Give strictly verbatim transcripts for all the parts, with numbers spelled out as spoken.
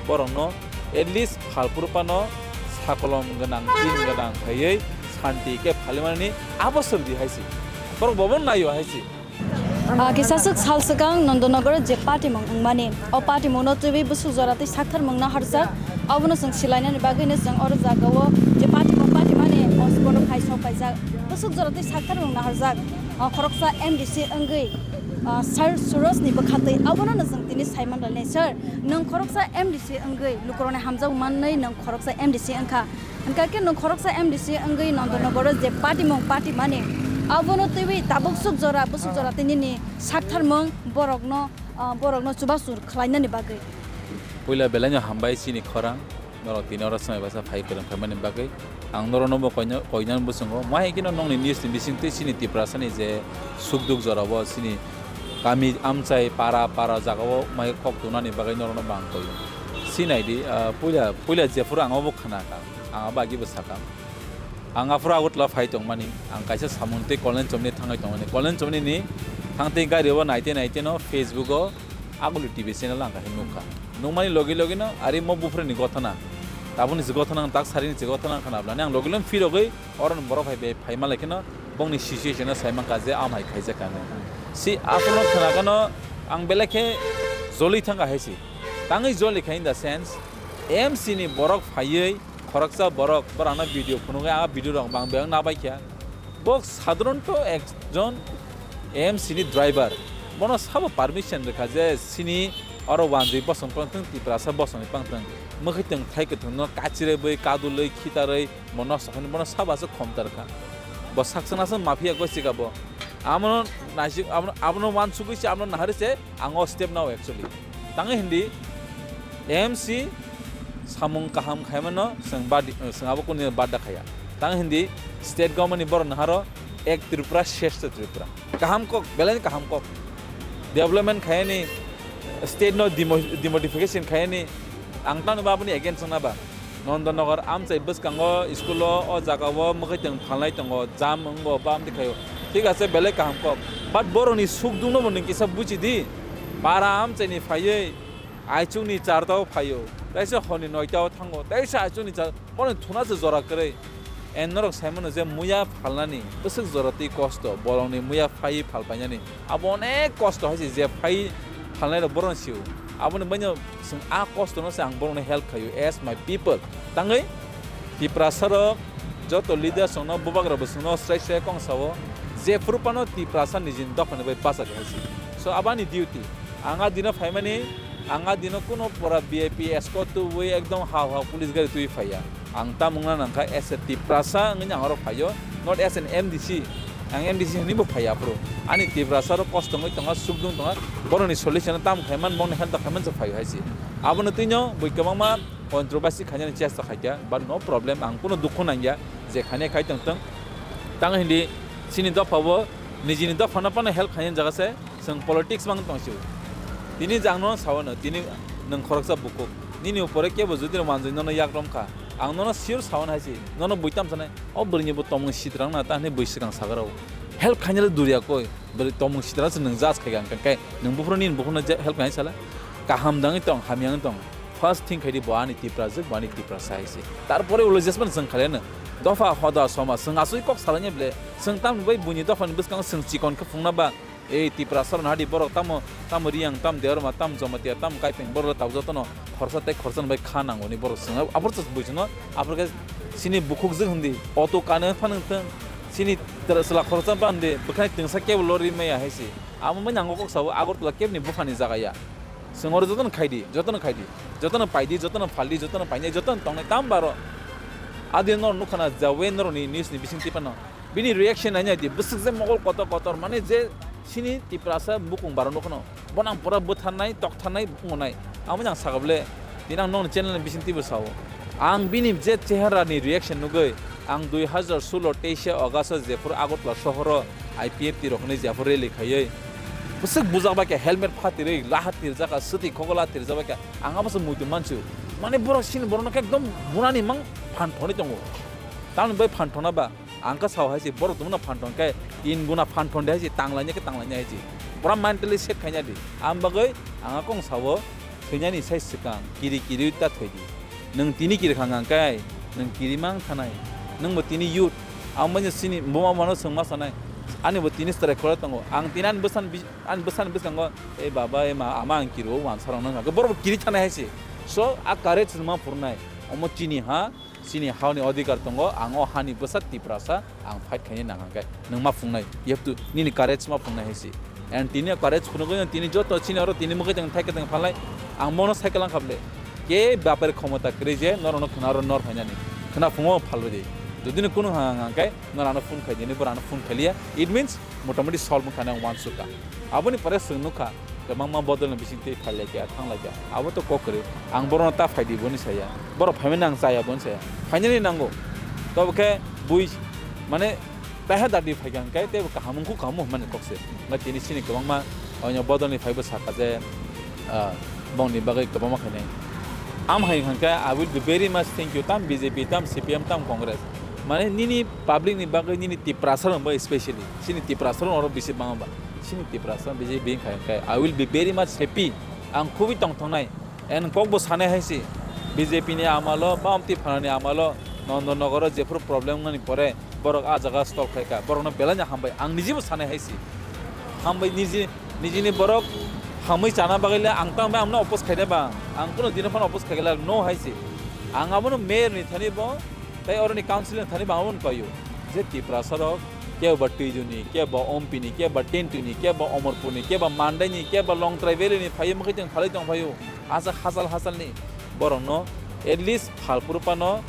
borokno at least phalpur phano sakolom gwnang, din gwnang khaiwi santi khe phalimanini abo swrwdi hai se. Borok bobo naio hai se. Ah, kisa swk sal swkang Nondonogoro je patimung wngmani, o patimungno twiwi bwswk jora twi saktharmung naharjak, abono chwng silainani bagwino chwng oro jagao je patimung patimani o borok hai sok paijak, bwswk jora twi saktharmung naharjak. Ah, khoroksa M D C wngwi, ah, Sir Surajni bwkha twi abono no chwng tini saiman lainai, "Sir, nwng khoroksa M D C wngwi lukurokni hamjakmung manwi nwng khoroksa M D C wngkha." Hwnkha khe nwng khoroksa M D C wngwi Nondonogoro je patimung patimani, abono twiwi tabuk swk jora, bwswk jora tei nini saktharmung borokno, ah, borokno chubachu khlainani bagwi. Puila belaino hambai chini khorang, norok tini oro swmai basa phai kwrwng khaimani bagwi. Ang norokno bo koino, koinani bwswngo, ma hai kheno nongni news ni bisingtwi chini Tiprasani je sukduk jorao chini kami amchai para para jagao mai kok tunani bagwi norokno bo ang koio. Sinai di, ah, puila, puila jephuru ang obo khna kha. Ang abo agi bo sakha. Ang aphuru Agartala phai tongmani, ang kaisa samung tei Kalyan Chowmini thangwi tongmani. Kalyan Chowmini ni thangtwi gari o naite naite no Facebook o Aguli T V channel ang kaisa nukha. Nukmani logi logi no ari mo buphuruni gothana. Tabukni se gothana ang tak sarini se gothana ang khna bwlani ang logi logi phirogwi oro ni borok hai bai phai malai kheno bongni situation no sai mankha je amhai khaijak kha hinwi. Si aphuru no khna khe no ang belai khe joli thangkha hai se. Tangwi joli kha in the sense M C ni borok phaiwi khoroksa borok borokno video phunugwi a video rok bang bang nabai kha. Bo sadharanto ekjon M C ni driver. Bono sabo permission rwkha je sini oro wanjwi bosong pangthwng, Tiprasa bosongwi pangthwng. Mwkhwtwng thai kwthwngno kachirwi, kadulwi, khitarwi, bo nosto khainwi bono sabo aswk khomtar kha. Bo saksa nasa mafia gosi kha bo. Abono naisik, abono, abono wansugwi se, abono naharwi se, ang o step nao actually. Tangwi hindi M C samung kaham khaimano chwng bad-, chwng abo kunu badda khaya. Tangwi hindi state government ni borok naharo ek Tripura, shrestha Tripura. Kaham kok, belai kaham kok. Development khayani, state no demo-, demotification khayani, ang tangwi ba aboni against wngna ba. Nondonogor amchai bwskango school o, o jaga o mwkhwtwng phalnai tongo, jam wngo, bam de khaio. Thik ase, belai kaham kok. But borokni sukdukno bo nwng kisa buji di. Para amchaini phaiwi, aichukni charta o phaio, teisa horni noita o thango, teisa aichukni char-, bono thuna se jora kwrwi. And norok sai mano je muya phalnani bwswk jora twi kosto, bolongni muya phaiwi phal painani. Abo onek kosto hai se je phai phalnai rok bohrokno sio. Aboni baino chwng a kosto no se ang bohrokno help khaio as my people. Tangwi Tiprasa rok joto leaders rok no bubagra bwswk no srai srai kong sao je phuru phano Tiprasa nijini dopha ni bai bachadi hai se. So aboni duty ang a dino phaimani, ang a dino kuno pura V I P escort tubui ekdom hao hao police gari tubui phaiya. Ang tamung na nangkha as a Tiprasa wngwi ang oro phaio, not as an M D C. Ang M D C hinwi bo phaiya aphuru. Ani Tiprasa rok kosto wngwi tongo, sukdung tongo. Borokni solution no tamo khaiman, bongni help khaimani se phaio hai se. Abono twino bui kwbangma controversy khainani chesta khaikha, but no problem, ang kuno dukhu nangya, je khainai khai tongthung. Tang hindi chini dopha bo nijini dopha no phano help khainani jaga se. Chwng politics mang tong sio. Tini jang no sao no, tini nwng khoroksa bukhuk. Nini upore kebo jodi no manjui nono yak rom kha. Ang nono sure sao no hai se. Nono bui tam sanai. O bwrwi ni bo tomung sitrang na ta hinwi bui swkang sagra o. Help khainai le duriya koi. Bwrwi tomung sitrang se nwng judge khai ang kai. Nwng buphuru nini bukhuk no je help khainai sala. Kaham dangwi tong, hamya wng tong. First thing khai di bo ani Tiprajwk, bo ani Tiprasa hai se. Tarpore ulo jesman chwng khaile no. Dopha hoda soma chwng asui kok salai nya ble. Chwng tamni bai buini dopha ni bwskang chwng chikon khe phung na ba. Ei Tiprasa rok nahadi borok tamo, tamo Riyang, tam Debbarma, tam Jamatia, tam Kaipeng borok le tabuk jotono khorsa tei khorsa ni bai kha nango ni borok chwng. Aphuru chwng bui chwng no, aphuru khe chini bukhuk jwk hindi, auto kane phano thwng, chini tra-, chwla khoroksa ba hindi, bwkhani twngsa kebo lori maya hai se. Amo bai nango kok sabo Agartala kebni buphani jaga ya. Chwng oro jotono khai di, jotono khai di, jotono pai di, jotono phal di, jotono painai, jotono tongnai, tam baro. Adi norok nukha na, ja way norok ni news ni bising twi phano. Bini reaction naina di, bwswk je mogol kotor kotor, mane je chini Tiprasa bukung baro nukho no. Bono ang pura bwtharnai, toktharnai, wngnai. Amo jang sakha bole, tini ang nokni channel ni bising twibo sao. Ang bini je chehara ni reaction nugwi, ang dui hazar solo teisa August o jephuru Agartala sohoro I P F T rok hinwi jephuru rally khaiwi, bwswk bujak bai khe helmet phatirwi, laha tirjak kha, swtwi khokola tirjak bai khe, ang abo se muitu mansu. Mane borok chini borokno khe ekdom bunani mang phan thonwi tongo. Tamoni bai phan thona ba? Ang khe sao hai se, borok tongmano phan thon khe, tin guna phan thon de hai se, tanglaina khe tanglaina hai se. Pura mentally set khaina di. Ang bagwi ang kong sao, thwinani sai swkang kiri kiri ta thwidi. Nwng tini kiri kha hwnkhe nwng kiri mang thanai. Nwng bo tini youth, ang bo sini buma mano swngma sanai. Ani bo tini chwrai khoro tongo. Ang tini ani bwsani bi-, ani bwsani bwskango, "E baba, e ma, ama ang kiri o," wansa rok nang khe borok bo kiri thanai hai se. So, a courage rwma phurunai. Omo chini ha, chini hani odhikar tongo, ang o hani bwsa Tiprasa, ang fight khaina nang khe. Nwng ma phungnai, you have to, nini courage ma phungnai hai se. And tini courage phunugwi tini joto chini oro tini mwkhai tong thai khe tong phalai, ang bono cycle ang khable. Ke bapar khomota kwrwi je norokno khna oro nor phainani. Khna phungo phalbai di. Jodi no kunu ha hang khe nor ano phone khai dini, bor ano phone khai liya. It means motamoti solve wngkha nang wansukha. Aboni pore chwng nukha, kwbangma bodolni bisingtwi phailai kha, thanglai kha. Abo to kok kwrwi. Ang borokno ta phaidi boni saya. Borok phaimani ang chaya boni saya. Phainani nango. Tobo khe bui, mane, taiha dadi phaikha hwnkhe teibo kaham wngkhu kaham wngmani kokse. Hwnkhe tini chini kwbangma oino bodolni phaibo sakha je, ah, bongni bagwi kwbangma khainai. Am hai hwnkhe I will be very much thank you tam B J P, tam C P M, tam Congress. Mane nini public ni bagwi nini Tiprasa rok bai specially. Chini Tiprasa rok oro bisi bangma ba. Chini Tiprasa B J P khai khai. I will be very much happy. Ang khubui tongthoknai. En kok bo sanai hai si. B J P ni amalo, ba amtwi phanani amalo, Nondonogoro jephuru problem wngmani pore borok a jaga stop khai kha. Borokno belai no hambai. Ang niji bo sanai hai si. Hambai niji, nijini borok hamwi chana bagwi le ang tang bai amno oppose khainai ba. Ang kuno dino phano oppose khaikha le no hai si. Ang abono mayor ni thani bo Tei oroni council ni thani bangma wng paio je Tiprasa rok kebo ba Twijoni, kebo ba Ompini, kebo ba Tentuni, kebo ba Omorpurni, kebo ba Mandaini, kebo ba Longtrai Valley ni phaio mwkhai tong phalai tong phaio. Asa hachal hachal ni borok no at least phalpuru pano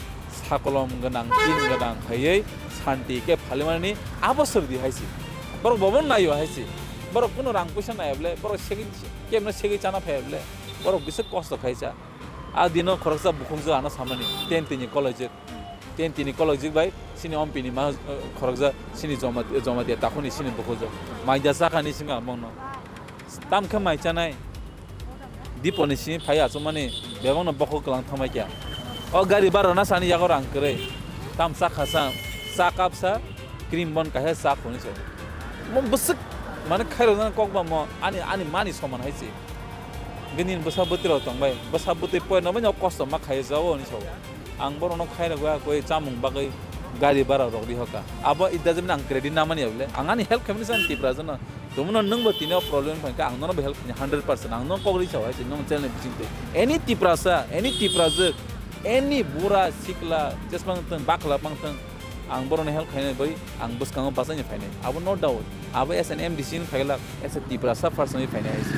sakolom gwnang tin gwnang khaiwi santi khe phalai mani abo sir di hai si. Borok bobo naio hai si. Borok kuno rang puisa naiya bole, borok segwi kebo no segwi chana phaiya bole. Borok biswk kosto khaisa. A dino khoroksa bukhukjwk ano samani, Tentini kolokjwk. Tentini kolokjwk bai chini Ompini ma, eh, khoroksa chini Joma-, Jamatia takhuni chini bukhukjwk. Maida chakani singha bongno. Tamkhe mai chanai. Diponi simi phai achukmani bebakno bokhok kwlang thangbai kha. O gari bara na sani yago rang kwrwi. Tam chakha sa, cha cup sa, cream bon kaisa cha khuni se. Mo bwswk mane khairoknani kok ba mo ani, ani mani soman hai se. Bini bwsa bwtwi rok tongbai, bwsa bwtwi poino bai no kosto ma khai jao hinwi sao. Ang borokno khairok ya koi chamung bagwi gari bara rok ri hoka. Abo it doesn't mean ang credit namani ya bole. Ang ani help khaimani sa ani Tiprasa no. Tumuno nwng bo tini o problem phai kha ang nono bo help khaini hundred percent. Ang nono kok ri sao hai se nwng channel ni bising twi. Any Tiprasa, any Tiprajwk, any bura sikla, jesmang tong, bakla pang tong, ang borokno help khainai bai ang bwskango bachaini phainai. Abo no doubt. Abo as an M D C ni phailak, as a Tiprasa person ni phainai hai se.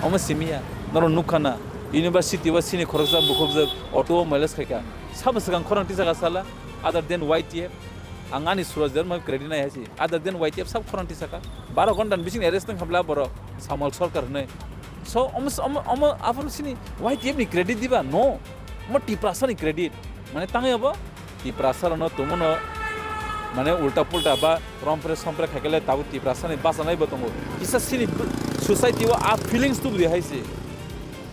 Omo simiya, norok nukha na, university o sini khoroksa bukhukjwk auto o mileage khaika. Sabo swkang khorang tisaka sala, other than Y T F, ang ani Suraj Debbarma credit nai hai se. Other than Y T F sab khorang tisaka. Baro ghonta ni bising arrest wng khabla borok, Samal Sarkar hinwi. So, omo, omo, omo, aphuru sini Y T F ni credit diba? No. Omo Tiprasa ni credit. Mane tangwi abo Tiprasa rokno tumuno mane ulta pulta ba rompre sompre khaikele tabuk Tiprasa ni bachanai bo tongo. Kisa sini bu-, society o a feelings tubudi hai se.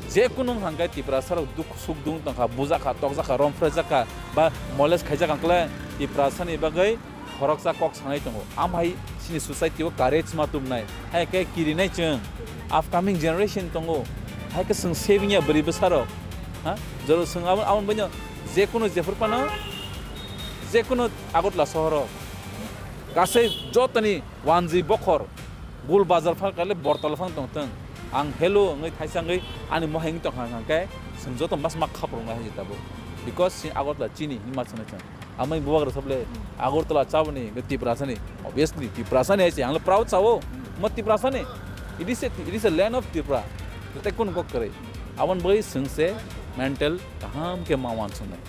Je kunu hwnkha khe Tiprasa rok dukhu suk dung tongkha, bujakha, tokjakha, rompre jakha ba molest khaijak hwnkhe Tiprasa ni bagwi khoroksa kok sanai tongo. Amhai chini society o courage ma tubnai. Hai khe kirinai chwng. Upcoming generation tongo. Hai khe chwng saving ya bwrwi bwsarok. Ha? Joro chwng abo, aboni baino je kunu jephru phano, je kunu Agartala sohoro. Kasai jotoni wanjwi bokhor. Gul bazar phal kale bortolo phang tong thung. Ang hello wngwi thaisa wngwi ani mohai wngwi tongkha hwnkha khe chwng joto mas ma khapro wngnai hai tabuk. Because chini Agartala chini hinma chwngno chwng. Amai bubagra sable Agartala chaboni, be Tiprasani. Obviously, Tiprasani hai se, ang le proud sao. Mo Tiprasani. It is a, it is a land of Tripura. Tei kun kok kwrwi. Aboni bagwi chwng se mental kaham khe ma wansuknai.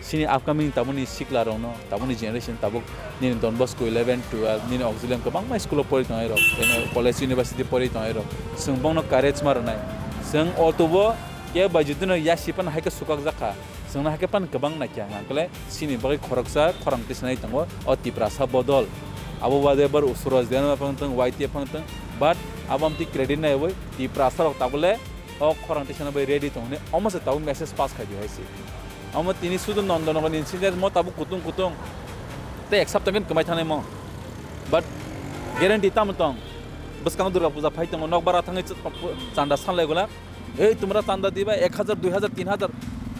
Chini upcoming taboni sikla rokno, taboni generation tabuk nini Don Bosco eleven, twelve, nini auxilium kwbangma school o pori tongnai rok, tei college, university pori tongnai rok. Chwng bongno courage ma rwnai. Chwng auto bo kebo bai jotino yasi phano hai khe sukak jakha. Chwngno hakhe phano kwbang naikha hwnkhe le chini bagwi khoroksa khorang tisanai tongo o Tiprasa bodol. Abo bade bar Suraj Debbarma phang thung, Y T F phang thung, but abo amtwi credit naiwi Tiprasa rok tabole o khorang tisana bai ready tong hwnwi omo se tabuk message pass khai di hai se. Omo tini sudu Nondonogor ni incident mo tabuk kutung kutung tei ek sapta bin kwmai thangnai mo. But guarantee tamo tong? Bwskango Durga Puja phai tongo, nokbar a thangwi ch-, chanda sanlai gula. "Ei, tumra chanda diba, ek hajar, dui hajar, tin hajar."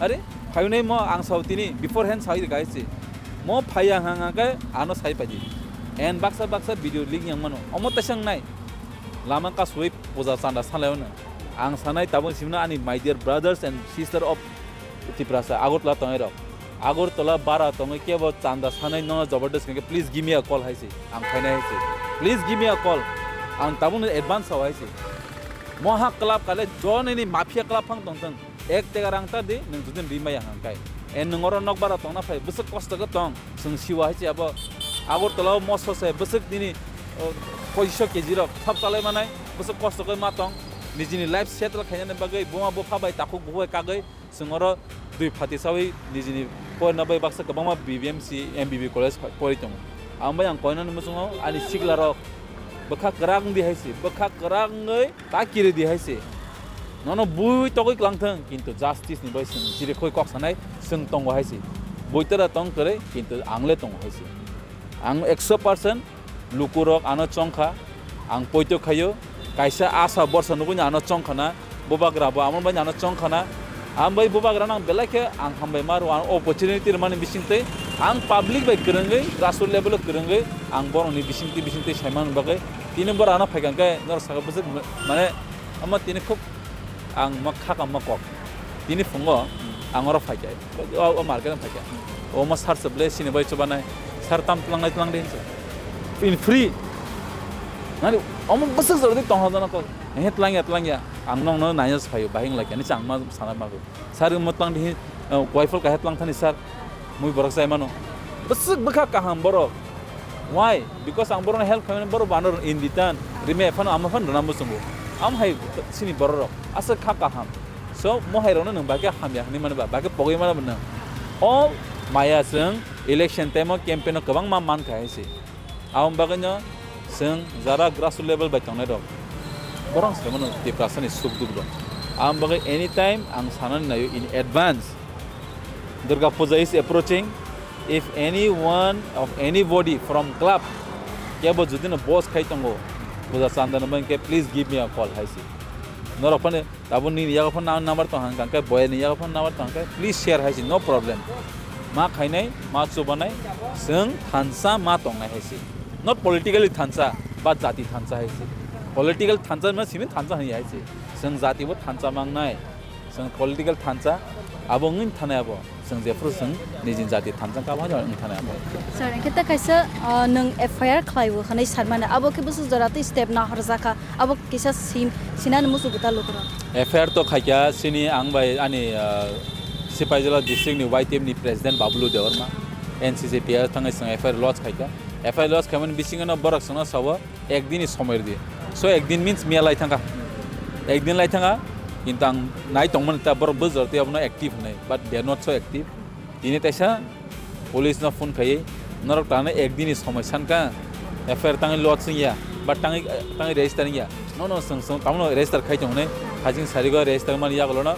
Are, phainai mo ang sao tini, beforehand sai rwkha hai se. Mo phaiya hang hang khe ano sai paidi. En baksa baksa video link yang mano. Omo tesang nai. Lama kasui puja chanda salai ono. Ang sanai tabuk simno ani my dear brothers and sister of Tiprasa, Agartala tongnai rok. Agartala bara tongwi kebo chanda sanai nono jabardast khe, please give me a call hai se. Ang phainai hai se. Please give me a call. Ang tabukno advance sao hai se. Moha club kale jonini mafia club phang tongthang. Ek tega rang ta di, nwng judin rimaya hang kai. En nwng oro nok bara tongna phai, bwswk kosto khe tong. Chwng siwa hai se abo. Agartala o moso se bwswk nini, o, poiso K G rok thap chalai manai, bwswk kosto khe ma tong. Nijini life settle khainani bagwi buma bupha bai takhuk buhai kagwi. Chwng oro dui phati sawi nijini porina bai baksa kwbangma B B M C, M B B college pha-, pori tongo. Ang bai ang koinani muchungo ani sikla rok bwkha kwrak wngdi hai se, bwkha kwrak wngwi ta kiri di hai se. Nono bui togwi klang thang, kintu justice ni bai chwng chirikhoi kok sanai chwng tongo hai se. Bui tara tong kwrwi, kintu ang le tongo hai se. Ang ekso percent lukurok ano chongkha, ang poito khaio, kaisa asa borsa nugui ano chongkhana, bubagra bo amo bai ano chongkhana, ang bai bubagra nang belai khe ang hambai ma rw, ang opportunity rwmani bisingtwi, ang public bai kwrwngwi, grassroots level o kwrwngwi, ang borokni bisingtwi, bisingtwi saimani bagwi, tini borok ano phaikha hwnkhe norok sakha bwswk mane, omo tini khub ang ma kha kam ma kok. Tini phungo ang oro phaikha. O, o market ang phaikha. O ma sir se ble sini bai chubanai. Sir tam tlangnai tlang de hinsa. In free. Nani omo bwswk jora di tong hojana kok. He tlangya tlangya. Ang nong no nanya se phaio bahing lai kani chang ma sana ma go. Sir mo tlang di hin, eh, waifal ka he tlang thani sir. Mui borok chai mano. Bwswk bwkha kaham borok. Why? Because ang borokno help khaimani borok bano in return rime phano ama phano rwna muchungo. Am hai sini borok rok aswk kha kaham. So mo hai rokno nwng bagwi hamya hwnwi mano ba, bagwi pogwi mano ba nwng. O maya chwng election time o campaign o kwbangma mankha hai se. Aboni bagwino chwng jara grassroots level bai tongnai rok, borok se mano Tiprasa ni suk duk rok. Aboni bagwi anytime ang sanani naio in advance, Durga Puja is approaching. If anyone of anybody from club kebo jodi no boss khai tongo, puja chanda no mangke, please give me a call hai se. Norok phano tabuk nini yago phano number tong hang khe, boya ni yago phano number tong hang khe, please share hai se, no problem. Ma khainai, ma chubanai, chwng thansa ma tongnai hai se. Not politically thansa, ba jati thansa hai se. Political thansa ma simi thansa hai se. Chwng jati bo thansa mangnai. Chwng political thansa, abo wngwi thanai abo. Chwng jephuru chwng nijini jati thansa kama wng thanai abo. Sir, hwnkhe ta kaisa, ah, nwng F I R khlaiwi hwnwi sanmani, abo khe bwswk jora tei step nahorjakha, abo kisa sim-, sinani muchungo ta lukurok. F I R to khaikha chini ang bai ani, ah, Sipaijala district ni Y T F ni president Babulu Debbarma, N C C P R thangwi chwng F I R lodge khaikha. F I R lodge khaimani bisingo no borok chwngno sao, ekdin ni somoi rwdi. So ekdin means miya lai thangkha. Ekdin lai thangkha, kintu ang nai tongmani ta borok bwsajak tei abono active hwnwi, but they are not so active. Tini taisa police no phone khaiwi, "Norok tangna ekdin ni somoi sankha, F I R tangwi lodge wngya, but tangwi, tangwi register wngya." No, no, chwng, chwng, tamono register khai tongo hwnwi, hajing sarigo register mani yagulono,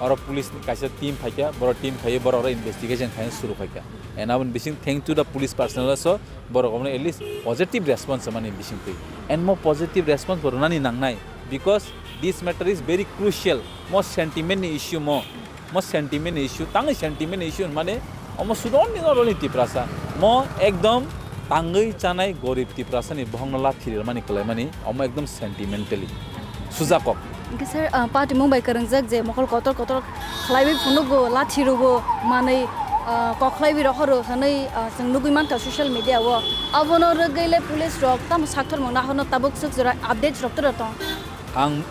oro police ni kaisa team phaikha, borok team khaiwi borok oro investigation khaina suru khaikha. And aboni bising thank to the police personnel also, borok omono at least positive response mani bisingtwi. And mo positive response bo rwnani nangnai, because this matter is very crucial. Mo sentiment ni issue mo, mo sentiment ni issue, tangwi sentiment ni issue mane omo sudon ni noroni Tiprasa. Mo ekdom tangwi chanai gorib Tiprasa ni bohong no lathi rirmani kwlaimani, omo ekdom sentimentally. Sujakok. Hwnkhe sir, ah, patimung bai kwrwngjak je mokol kotor kotor khlaiwi phunugo, lathi rwo, manwi, ah, kok khlaiwi rohoro hwnwi, ah, chwng nugwi mankha social media o. Abono rwgwi le police rok tamo sakthormung naharno tabuk swk jora updates rok toro tong. Ang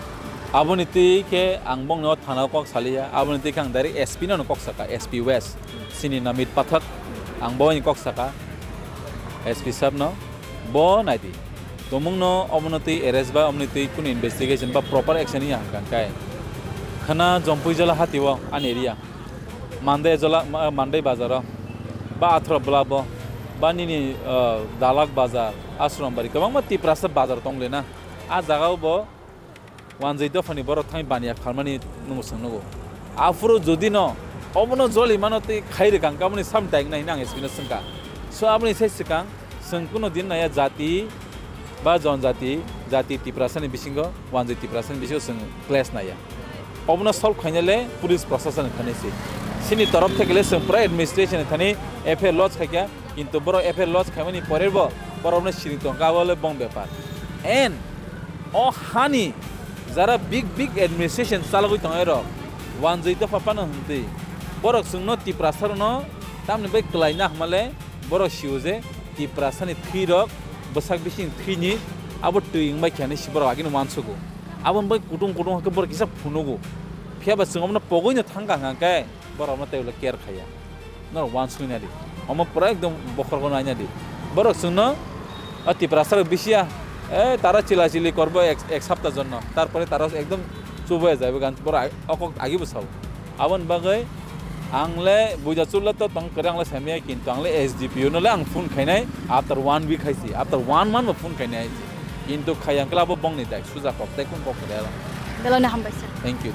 aboni twi khe ang bongno thana o kok saliya, aboni twi khe ang direct S P no kok saka, S P West, sini Namit Pathak, ang boni kok saka, S P sir no, bo naidi. Tumungno omono twi arrest ba omoni twi kunu investigation ba proper action ya hwnkha kai. Khana Jompui jala hati o ani area. Mandai jala, ma-, Mandai bazar o. Ba Athra Bwla bo. Ba nini, uh, Dalak bazar, Ashram bari kwbangma Tiprasa bazar tong le na. A jaga o bo Wanjwi dophani borok thangwi baniya phalmani nwngo chwng nugo. Aphuru jodi no obono joli mano tei khai rwkang kamoni sam daik nai hinwi ang S P no swngkha. So aboni sai swkang chwng kuno din naiya jati ba jonjati, jati Tiprasani bisingo, Wanjwi Tiprasani bisingo chwng clash naiya. Obono solve khainale police proshashan ni thani se. Sini torof theke le chwng pura administration ni thani F I R lodge khaikha, kintu borok F I R lodge khaimani pore bo borok no siri tongkha, abo le bong bepar. And o hani jara big big administration chalogwi tongnai rok, wanjwi dopha phano hwntwi borok chwngno Tiprasa rokno tamni bai kwlai na hwnmale borok sio je Tiprasa ni thwi rok bwsak bising thwi ni abo twi wngbai khe hinwi si borok agini uansugo. Aboni bai kutung kutung khe borok kisa phunugo. Phiya ba chwng omono pogwi no thang kha hwnkhe borok no tei ulo care khaiya. Norok uansukna di. Omo pura ekdom bokhorok no aina di. Borok chwngno o Tiprasa rok bisi ya, e tara chila chili korbo ek, ek sapta jonno. Tarpore tara ekdom chubai jaibo gan borok ag-, okok agi bo sao. Aboni bagwi ang le buida chula to tong kwrwi ang le saimaya, kintu ang le S D P O no le ang phone khainai after one week hai si, after one month bo phone khainai hai si. Kintu khaiya ang khe abo bongni dai suja kok tei kung kok kwrwi. Beloni hambai sir. Thank you.